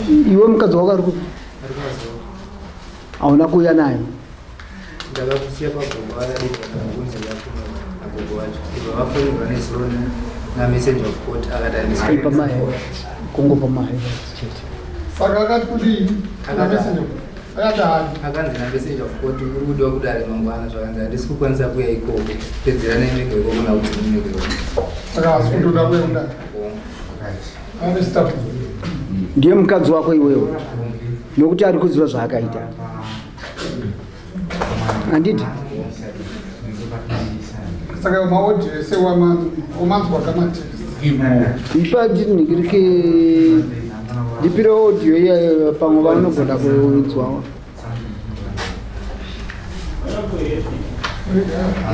Iwe mukadzi wako ari kupi? Hauna kuuya naye? Ndakakusiya pagogo akadii kunzi agogo vacho ibva vafonerwa nezuro namessenger of court akati handisi Ipa mahe kungopa mahe chete. Saka akati kudii? Akati akati hayi. Akanzi namessenger of court uri kudiwa kudare mangwana, zvakanzi handisi kukwanisa kuya ikoko, pedzeranai mega ikoko nakuti mega ikoko. Saka hasi kutoda kuya kudare. Ane staff. Ndiye mukadzi wako iwewe, nokuti ari kuziva zvaakaita, handiti? Saka maaudio ese wamanzwa kamatext. Ipa ndinhingirike, ndipire audio iyayo, pamwe vanogona kuinzwawo.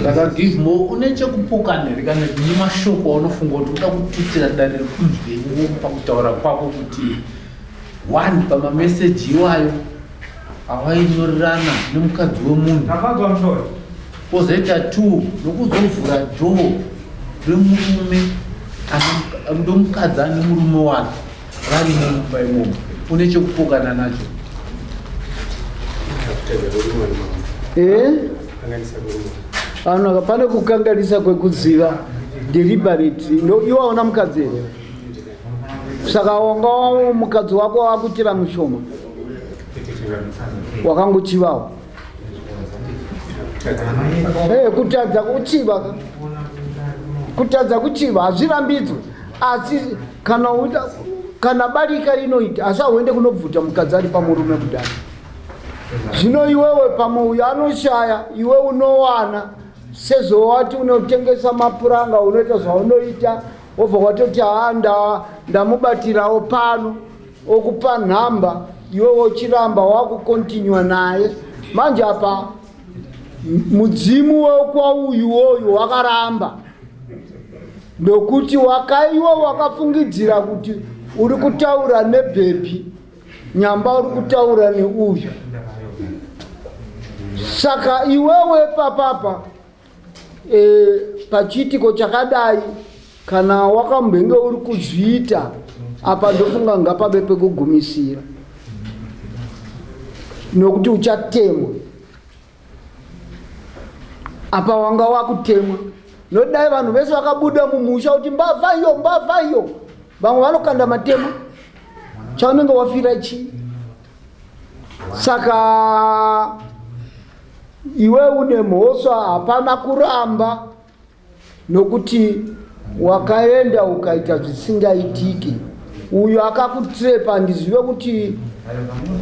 Saka Give More, une chekupokana here kana kuti nemashoko aunofunga kuti uda kututsira dare rekunzwewo pakutaura kwako kuti one pamameseji iwayo awainyorerana nemukadzi wemunhu, pozoita two nokuzovhura door remurume ndomukadzi ane murume wake varimo mumba imomo, une chekupokana nacho? Eh? Ano pane kukanganisa kwekuziva deliberate. No, iwe hauna mukadzi here? Saka wanga mukadzi wako wakuitira mushoma, wakangochivawo. Eh, kutadza kuchiva ka. Kutadza kuchiva hazvirambidzwe, asi kana uda kana barika rinoita, asi hauende kunobvuta mukadzi ari pamurume kudai. Zvino iwewe pamwe uyo anoshaya, iwe unowana, sezvo wati unotengesa mapuranga, unoita zvaunoita, wobva watoti haa, ndamubatirawo pano, okupa nhamba, iwe wochiramba wakukontinyua naye. Manje apa mudzimu wekwauyuwoyu wakaramba, nokuti wakaiwe wakafungidzira kuti uri kutaura nebhebhi, nyamba uri kutaura neuyu. Saka iwewe papapa pachiitiko chakadai, kana wakambenge uri kuzviita apa, ndofunga ngapave pekugumisira, nokuti uchatemwa. Apa wanga wakutemwa, nodai vanhu vese vakabuda mumusha kuti mbavha iyo, mbavha iyo, vamwe vanokanda matemo, chaunenge wafira chii? Saka iwe une mhosva, hapana kuramba, nokuti wakaenda ukaita zvisingaitiki. Uyo akakutrepa, ndizive kuti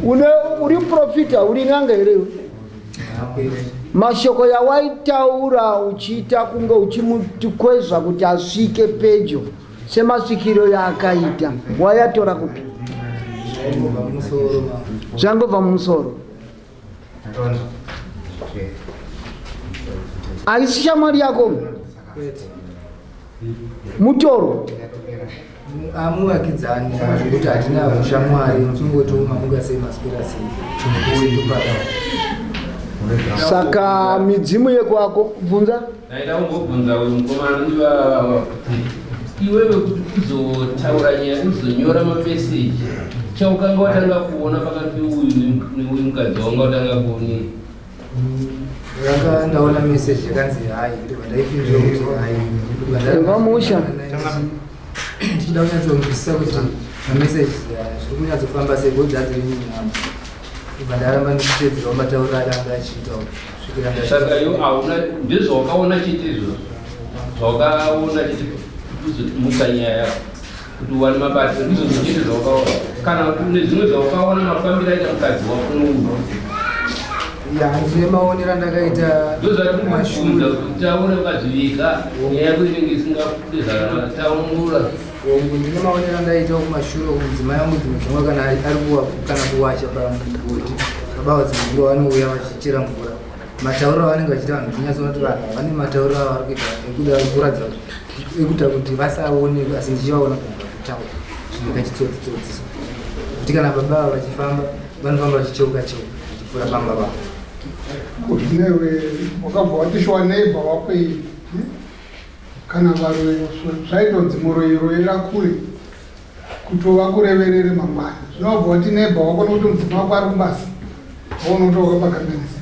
une uri muprofita, uri n'anga here iwe? Mashoko yawaitaura uchiita kunge uchimukwezva kuti asvike pedyo semasvikiro yaakaita, wayatora kupi? Zvaingobva mumusoro mangu. Zvangobva mumusoro. Haisi shamwari yako? Kwete. Mutoro. Amuvakidzani zvekuti hatina ushamwari, tingoti mamuka sei, maswera sei, topata. Saka midzimu yekwako, bvunza. Ndaida kumbobvunza uyu mukomana ivava kuti iwewe, kuti uzotaura nyaya, uzonyora mameseji, chaukanga watanga kuona pakati peuyu neuyu mukadzi, wanga watanga kuonei? Ndakanga ndaona message yakanzi hi, ndobva ndaipindura kuti hi. Eva musha. Ndichida kunyatsonzwisisa kuti mameseji zviri kunyatsofamba sei, because dzadziri nyama, ndobva ndaramba ndichitedzerawo matauriro akanga achiita kusvikira Saka iwe hauna, ndezvawakaona chete izvozvo, zvawakaona chete kuzomuka nyaya yako kuti uwane mabasa, ndizvozvo chete zvawakaona, kana kuti une zvimwe zvawakaona mafambiro aita mukadzi wako nouyu? Ya, ndine maonero andakaita. Ndozvatikubvunza kuti taure ukazvivika, nyaya yako inenge isingabude zvakanaka, taungura. Hongu, ndine maonero andaitawo kumashure uku. Mudzimai wangu dzimwe dzenguva kana ari kana kuwacha pamugoti, baba dzimwe nguva vanouya vachichera mvura. Matauriro avanenge vachiita vanhu, ndinyatsoona kuti vanhu vane matauriro avari kuita ekuda kuratidza kuti ekuita kuti vasaonekwe, asi ndichivaona kubva kutaura zvinhu kachitsotsi tsotsi so, kuti kana baba ava vachifamba, vanofamba vachicheuka cheuka vachipfuura pamba pavo. Kuti newe wakabva wati shuwa neighbor wako iyi, Kana varoyi zvaitonzi muroyi royera kure, kuti vakureverere mangwana. Zvino wabva wati neighbor wako nokuti mudzimai wako ari kubasa waona kuti wakapakanganisa.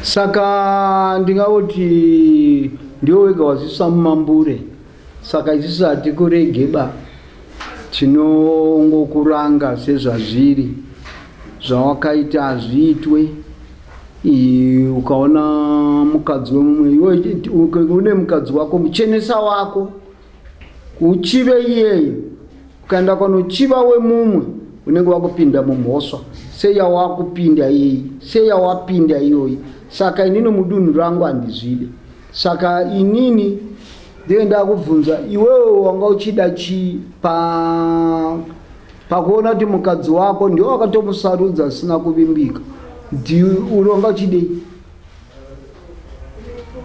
Saka ndingangoti ndiwe wega wazvisa mumambure, saka isusu hatikuregeba, tinongokuranga sezvazviri. Zvawakaita hazviitwe. Ukaona mukadzi wemumwe, iwe une mukadzi wako, muchenesa wako uchive iyeye. Ukaenda kwanochiva wemumwe, unenge wakupinda mumhosva seyawakupinda iyi, seyawapinda iyoyi. Saka inini mudunhu rangu handizvide. Saka inini ndiye ndakubvunza iwewe, wanga uchida chii pa pakuona kuti mukadzi wako ndiwe wakatomusarudza asina kuvimbika? Uri wanga uchidei?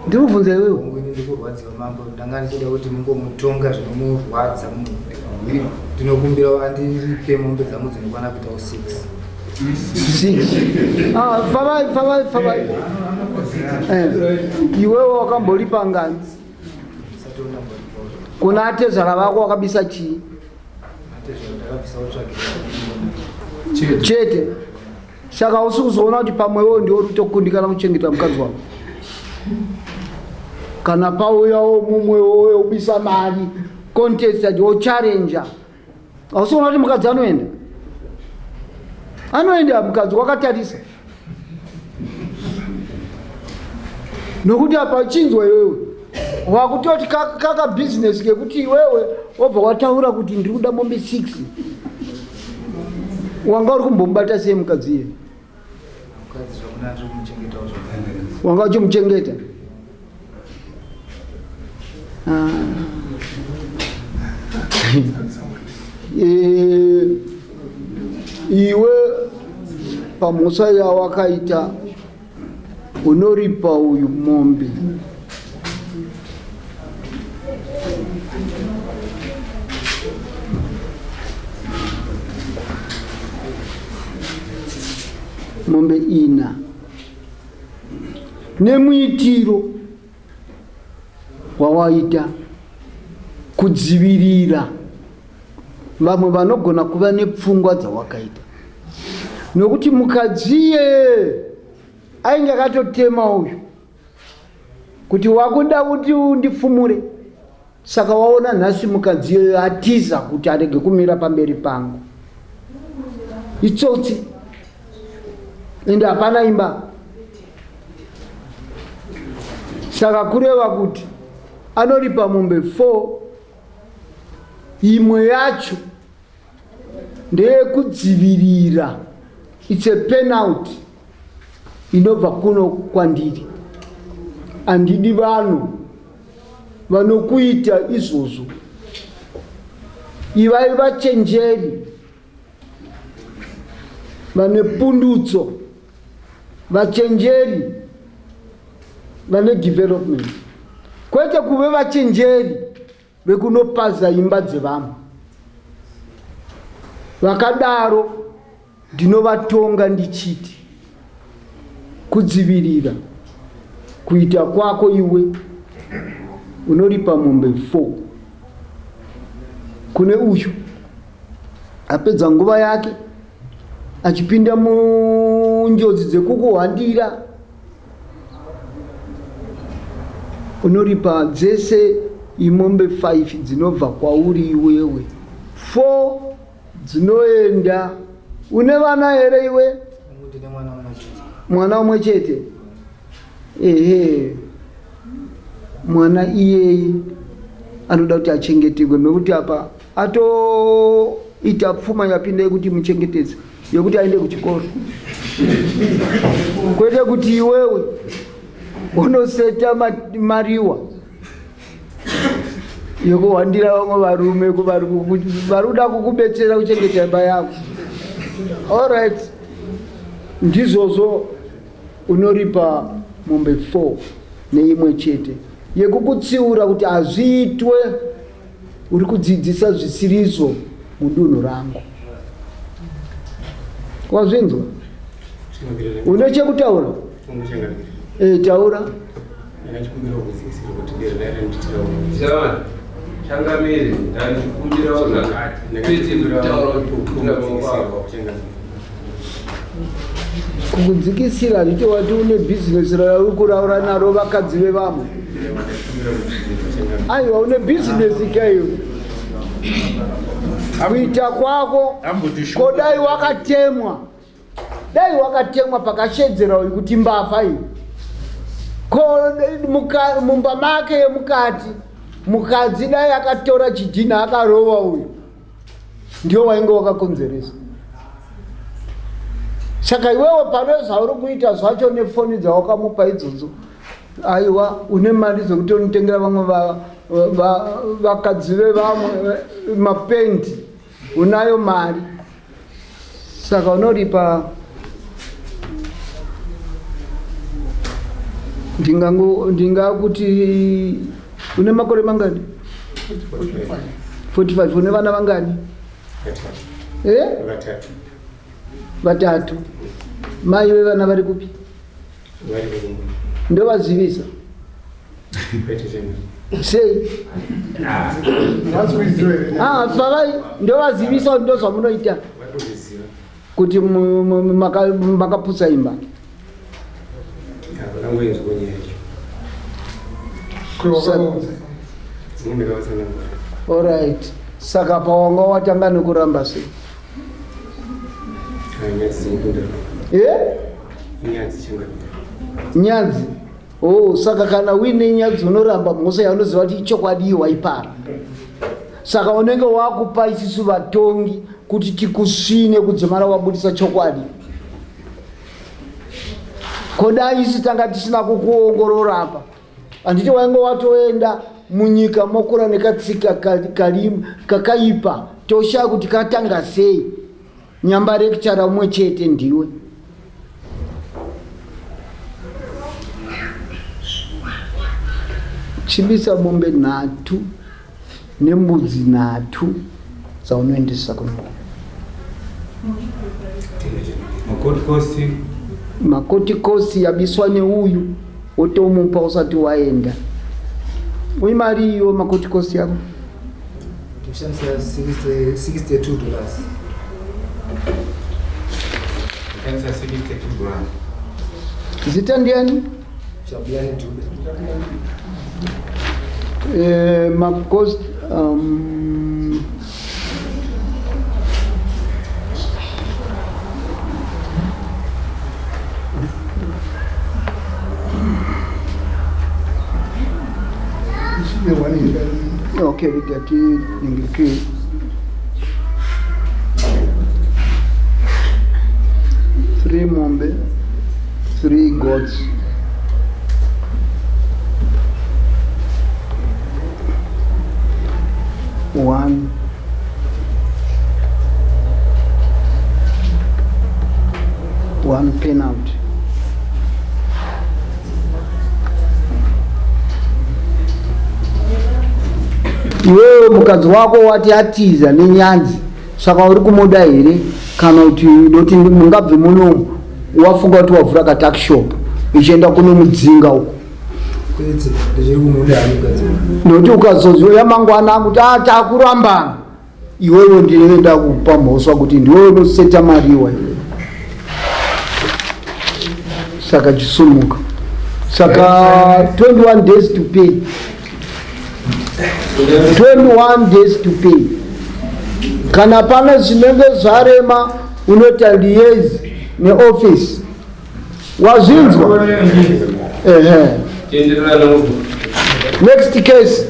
Ndiri kubvunza iwewe. Ini ndikurwadziwa mambo, ndanga ndichida kuti mungomutonga zvinomurwadza munhu. Ndinokumbira andiripe mombe dzangu dzinokwana kuitawo 6. Six. Ah, favai favai favai. Iwewe wakambolipa ngani? Ndisati ndamboripawo. Kuna atezvara vako wakabisa chii? Atezvara ndakabvisawo tsvagiro. Chete. Saka usi kuzoona kuti pamwewo ndiwo uri kutokundikana kuchengeta mukadzi wako. Kana pauyawo mumwewo wobisa mari contest acho wochallenja, hausiona kuti mukadzi anoenda? Anoenda mukadzi wakatarisa, nokuti apa chinzwa iwewe wakutoti kaka bhizinesi kekuti iwewe wobva wataura kuti ndiri kuda mombe 6. Wanga uri kumbomubata sei mukadzi iye? Mukadzi zvakuna ndiri kumuchengetawo zvakanaka. Wanga uchimuchengeta? Ah. Iwe pamhosva yawakaita unoripa uyu mombe 4 nemuitiro wawaita kudzivirira vamwe vanogona kuva nepfungwa dzawakaita, nokuti mukadziye ainge akatotema uyu kuti wakuda kuti undifumure. Saka waona nhasi mukadzi iyoyo atiza kuti arege kumira pamberi pangu. Itsotsi, ende hapana imba. Saka kureva kuti anoripa mombe 4, imwe yacho ndeyekudzivirira. It's a penalty inobva kuno kwandiri. Handidi vanhu vanokuita izvozvo. Ivai vachenjeri vane pundutso, vachenjeri vane development, kwete kuve vachenjeri vekunopaza imba dzevamwe. Vakadaro ndinovatonga ndichiti kudzivirira kuita kwako iwe unoripa mombe 4 kune uyu apedza nguva yake achipinda munjodzi dzekukuhwandira. Unoripa dzese imombe 5 dzinobva kwauri iwewe, 4 dzinoenda. Une vana here iwe? Ndine mwana mumwe chete. Mwana umwe chete? Ehe, mwana iyeye anoda kuti achengeterwe, nokuti apa atoita pfuma yapinda yekuti muchengetedze, yekuti aende kuchikoro, kwete kuti iwewe unoseta mariwa yekuhwandira vamwe varume vari kuda kukubetsera kuchengeta imba yako. Allright, ndizvozvo. Unoripa mombe 4 neimwe chete yekukutsiura kuti hazviitwe, uri kudzidzisa zvisirizvo mudunhu rangu. Wazvinzwa? Une chekutaura? Taura. Changamire, ndandikumbirawo zvakati, kwete kutaura kuti maoko ako. Kukudzikisira handiti wati une bhizinesi rauri kuraura naro vakadzi vevamwe. Aiwa, une bhizinesi kaiyo kuita kwako. Ko dai wakatemwa, dai wakatemwa pakashedzera uyu kuti mbavha iyi. Ko mumba make yemukati mukadzi dai akatora chidhina akarova uyu, ndiwo wainge wakakonzeresa. Saka iwewe pane zvauri kuita zvacho nefoni dzawakamupa idzodzo, aiwa, une mari dzekuti unotengera vamwe vakadzi vevamwe mapendi, unayo mari, saka unoripa. Ndingakuti une makore mangani? 45. Une vana vangani? Eh? Vatatu. Mai vevana vari kupi? Ndovazivisa sei? Ah, favai, ndovazivisa. Ndo zvamunoita kuti makaputsa imba. Vakangoinzwa nyaya yacho. Alright, saka pawanga watanga nekuramba sei? Eh? Nyadzi. Oh, saka kana uine nyadzi unoramba mhosva yaunoziva kuti ichokwadi waipara. Saka unenge wakupa isisu vatongi kuti tikusvine kudzimara wabudisa chokwadi. Kodai isu tanga tisina kukuongorora apa, handiti wainge watoenda munyika mokura nekatsika kakaipa, toshaya kuti katanga sei. Nyamba lecturer umwe chete ndiwe. Chibisa mombe 3 nembudzi 3 dzaunoendesa kuno. Makotikosi. Makotikosi yabiswa neuyu, wotomupa usati waenda. Uimari iyo makotikosi yako? Toshandisa $62. Kanisa 62 grand. Zita ndiani? Jabulani Dube. Macost okay, we get it. Three mombe, three goats. One penalty. Iwewe mukadzi wako wati atiza nenyanzi, saka uri kumuda here kana kuti unoti mungabve munomu wafunga kuti wavhura katuckshop ichienda kunomudzinga uko? Kwete, ndichiri kumuda mukadzi wangu. Nokuti ukazoziva mangwana kuti a takurambana, iwewe ndinoenda kupa mhosva kuti ndiwe unoseta mariwa iwewe. Saka chisumuka. Saka 21 days to pay, 21 days to pay. Kana pane zvinenge zvarema, unoita liaise neoffice. Wazvinzwa? Ehe. Tienderera noku. Next case.